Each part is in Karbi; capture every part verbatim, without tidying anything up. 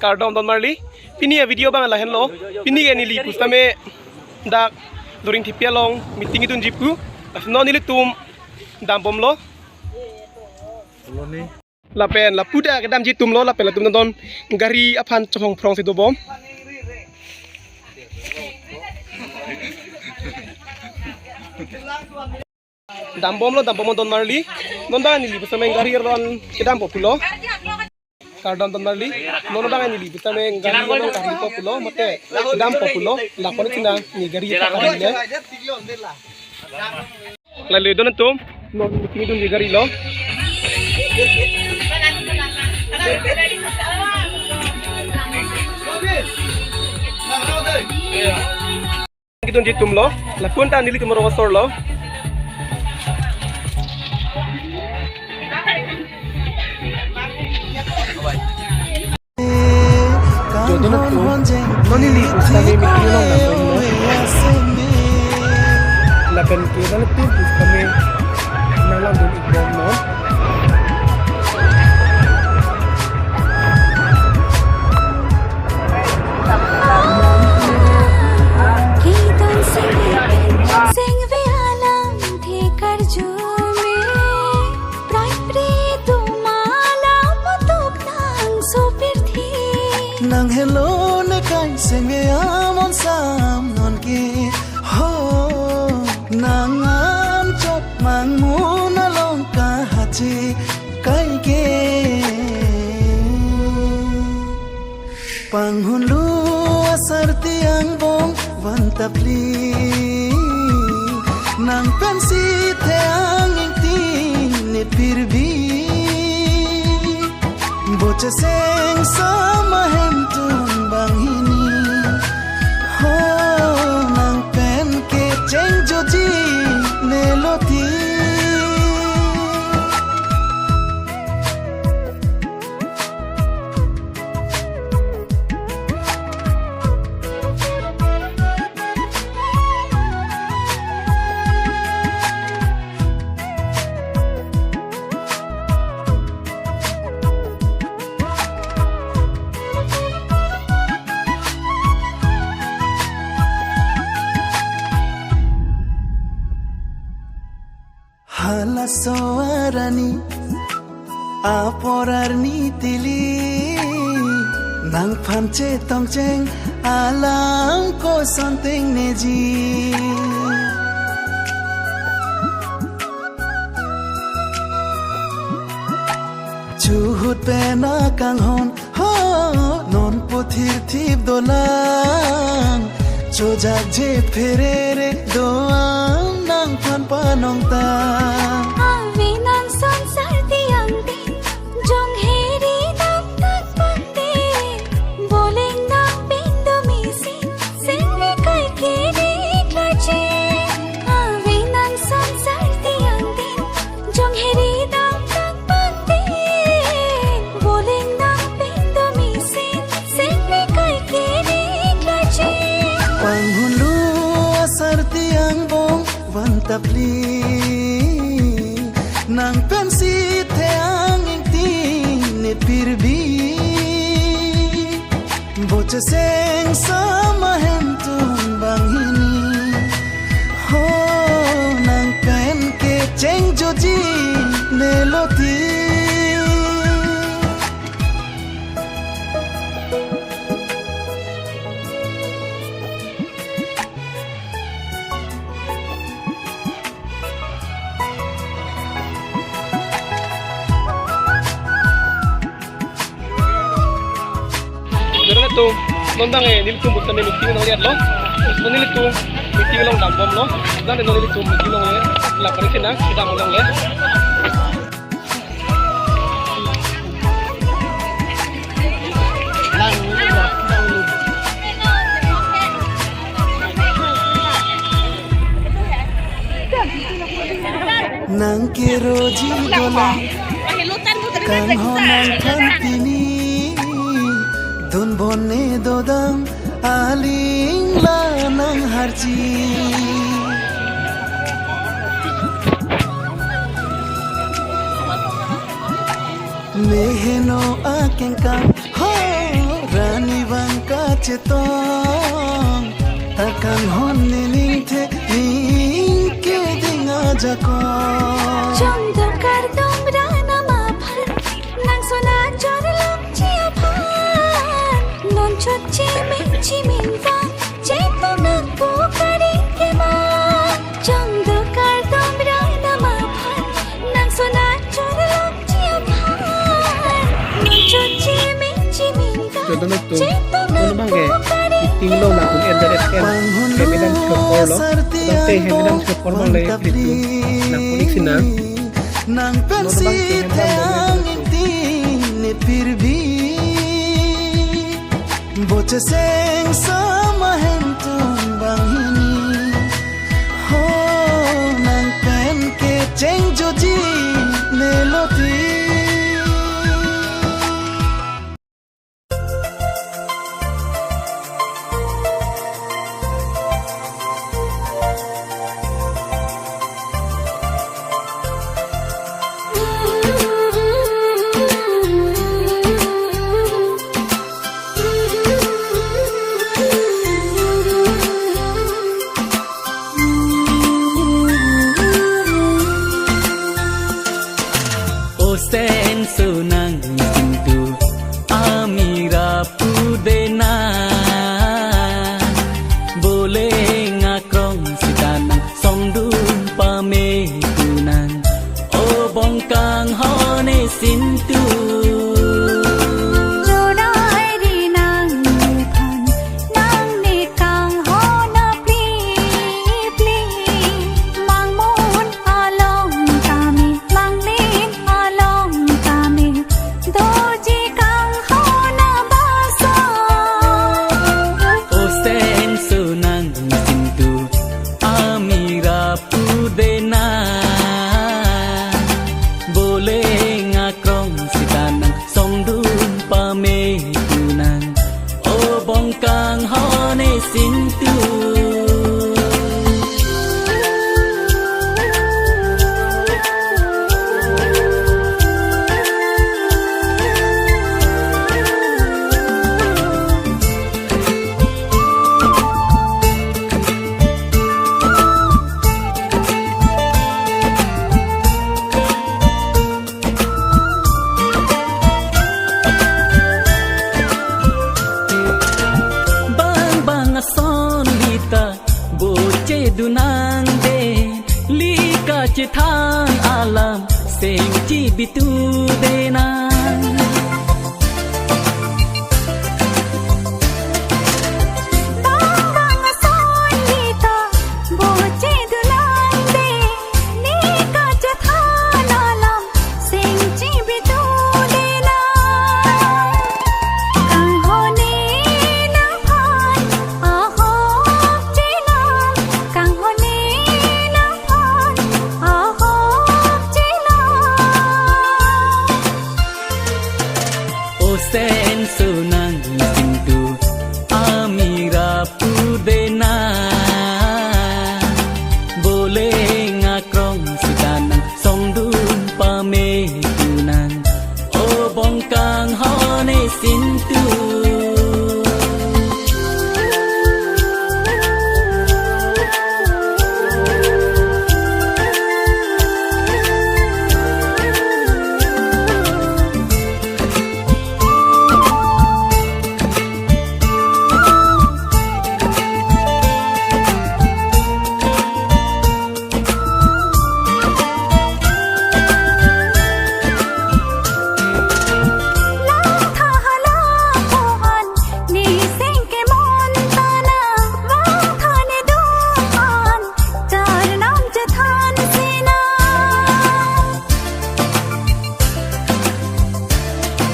Kardom don marli, pini a-video abang lahenlo, pini ke neli pusitame dak Doringthepi along meeting idunji pu, lasi non nelitum dambomlo. Lapen lapu ta kedamji atumlo, lapen latum don gari aphan chonghong phrong si dobom. Dambomlo, dambom don marli. Non abang neli pusitame gari ron kedampo pulo. Kardom don marli. Non abang neli pusitame gari ron kedampo pulo. Mate kedampo pulo. Lapu-an china ne gari ta kali le. Lale don atum. Non meeting idunji gari lo. Idunji atumlo, lapu-an ta nelitum rong asorlo. Jodoh na tu, non neli pusitame meeting along dambomlo. Lapen ke nelitum pusitame nanglang dun ikbomlo. Keton singve, singve alamthe karjume, prai pri atum alam mutuk nangso pirthe. Nang helo ne kai singve amon sam non ke ho, nang an chot mangmun along kahache kai ke. Panghunlu asarti angbong van ta phli, nang pensi the angingting ne pirbi. Bo cheseng sama hem atum banghini, ho, nang pen ke chengjoji ne loti. Halaso arni apor arni tili, nangphan chetongcheng alam koson tengneji. Chuhut pen akanghon ho, non puthir thip dolang, chojak je pherere do-an nangphan panong ta. Ave nang sonsar tiang tin, jong heri dam tak pangtin, boleng nang pindu misin, singve kai kiri klaje. Ave nang sonsar tiang tin, jong heri dam tak pangtin, boleng nang pindu misin, singve kai kiri klaje. Panghunlu asarti angbong van ta phli, nang pensi the angingting ne pirbi. Bo cheseng sama hem atum banghini, ho, nang pen ke chengjoji ne loti. Jodoh na tu, non abang, eh, nelitum pusitame meeting nangliat lo. Non nelitum meeting along dambomlo. Dan non nelitum meeting along le, lapu-an china kedam along le. Nang keroji dolang, kanghon nangphan pini, dun bonne dodam, aling la nang harji. Meheno akengkang ho, Chetong, ta kanghon ne ningthe, ning keding ajakong. Chongdokar dongran amaphan, nang sona chorlong chi aphan. Non chot chimin chimin vang, chetong nang pu karing keman. Chongdokar dongran amaphan, nang sona chorlong chi aphan. Non chot chimin chimin vang, Jodoh nang tum. Chetong Jodoh nang bang ke, pu karing iting lo nang un keman. N Z F M, Hemidam Shopor lo. Bang te Hemidam Shopor bang le, itum nang kunik sina. Nang pensi thang ingti ne pirbi, boche seng sama hem tum banghini. Ho, nang pen kecheng joji ne loti. Osen sonang sintu amira pudena. Boleng akrong sita nang somdun pame tunang. O bongkang hone sintu. Lodai ri nang ne phan, nang ne kanghon apli pli. Mangmun along tame, manglin along tame, doji kanghon abasa. Osen sonang sintu amira pudena. Boleng akrong sita nang somdun pame tunang. O bongkang hone sintu. Bang bang ason lita boche dunang de, lika chethang alam seng chibitu denang. Bang bang ason lita boche dunang de, lika chethang alam seng chibitu denang. Kanghon ne nangphan ahok chenam, kanghon ne nangphan ahok chenam. Osen sonang sintu amira pudena. Boleng akrong sita nang somdun pame tunang. O bongkang hone sintu. Langtha hala ko-an ne seng kemontana, vangtha ne do-an charnam chethan sina.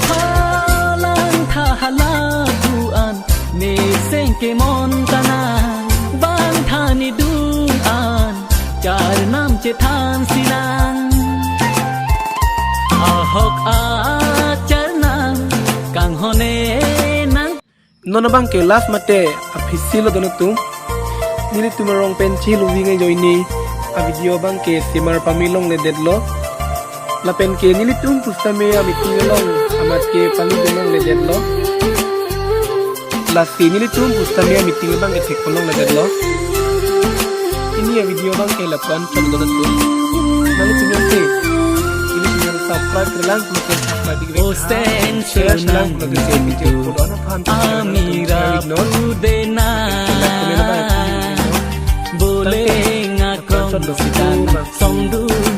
Halangtha hala ko-an ne seng kemontana, vangtha ne do-an charnam chethan sinang. Ahok acharnam kanghon ne nang. Non abang ke last mate aphisi lo dono tum. Nelitum arong pen chiluving ajoine a video abang ke simar pame longledetlo. Lapen ke nelitum pusitame a-meeting along amat ke pali dun longledetlo. Lasi nelitum pusitame meeting abang kethek ponlongledetlo. Pini avideo abang ke lapu-an chot donat tu. Nangtum channel si, neli channel subscribe kelang pulote subscribe dikit. Oh, share kelang pulote share dikit. Kodo-an aphan ami share kelang pulote share dikit. Rapu dena. Like, comment abang ignore. Bole ngakrong chot lo sitan songdun.